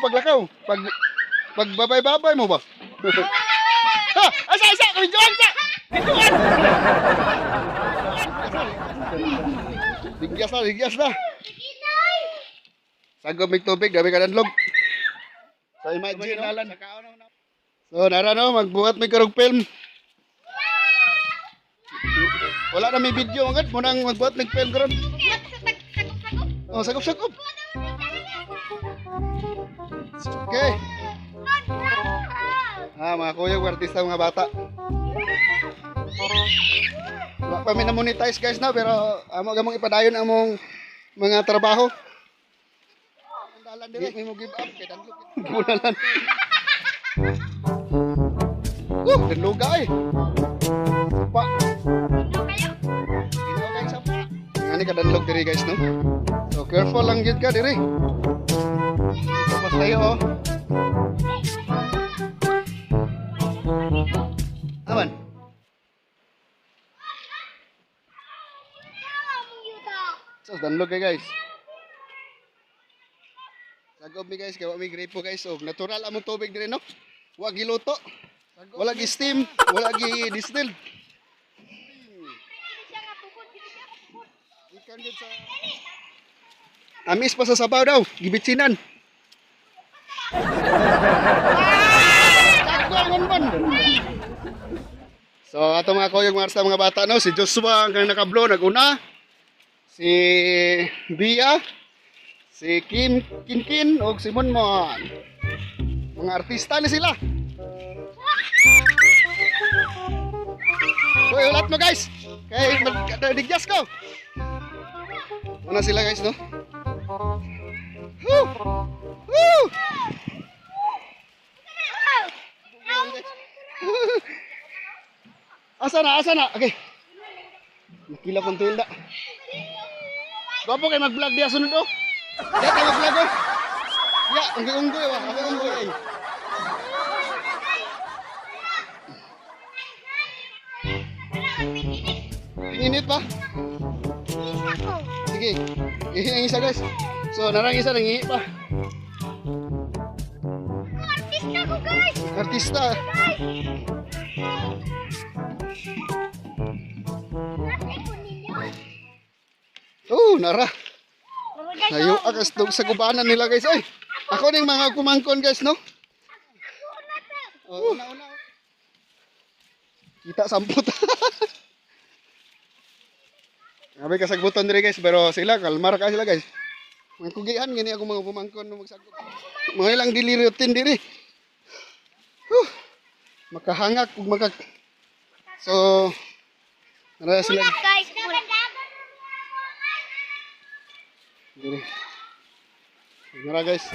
paglakaw. Pag babay-babay mo ba? Ha! Asa, asa! Kamidyoan sa! Kamidyoan! Digyas na, digyas na. Sagob mig tubig, gabi ka danlog. So imagine, no? So nara no, magbuhat may karog film. Wala na may video agad, munang magbuhat mig film karon. Oh, sagop-sagop. Okay. Ah, mga kuya, artista mga bata. Wala pa mi na monetize guys na pero amo gamong ipadayon among mga trabaho. Ang dalan dire, may mo give up kay danlog. Bunalan. Danloga eh. Pa. Ginaw kay sapa. Ngani ka danlog diri guys no. So careful lang gyud ka diri. Tapos tayo oh. Aman. So danlog kay guys. Sagob mi guys, kay wa mi gripo guys. Og natural among tubig diri no. Wa giluto. Wala gi steam, wala gi distilled. Ikan gid sa Amis pa sa sabaw daw, gibitsinan. Dagwang man. So ato mga koyog mga artista, mga bata no, si Joshua ang nakablo naguna. Si Bia, si Kim Kinkin ug si Monmon. Mga artista ni sila. So ulat mo guys. Kay digjas ko. Una sila guys no. Woo! Woo! Asa na? Asa na? Okay. Nakila kong tuwil na. Gwapo kay mag-vlog diya sunod oh. Diya ka mag-vlog oh. Ya, unggoy-unggoy wa, ako unggoy ay. Init pa? Sige. Ihi ang isa guys. So, narang isa nangihi pa. Artista ko guys! Artista. Oh, nara. Nayo akas dog sa gubanan nila guys. Ay, ako ning mga kumangkon guys no. Oh, una, una. Kita samput. Grabe kasagbuton diri guys, pero sila kalmar ka sila guys. Mga kugian gani ako mga pumangkon no magsagot. Mga ilang dili routine diri. Huh. Makahangak ug maka So nara sila Guys, pula. diri. Nara guys.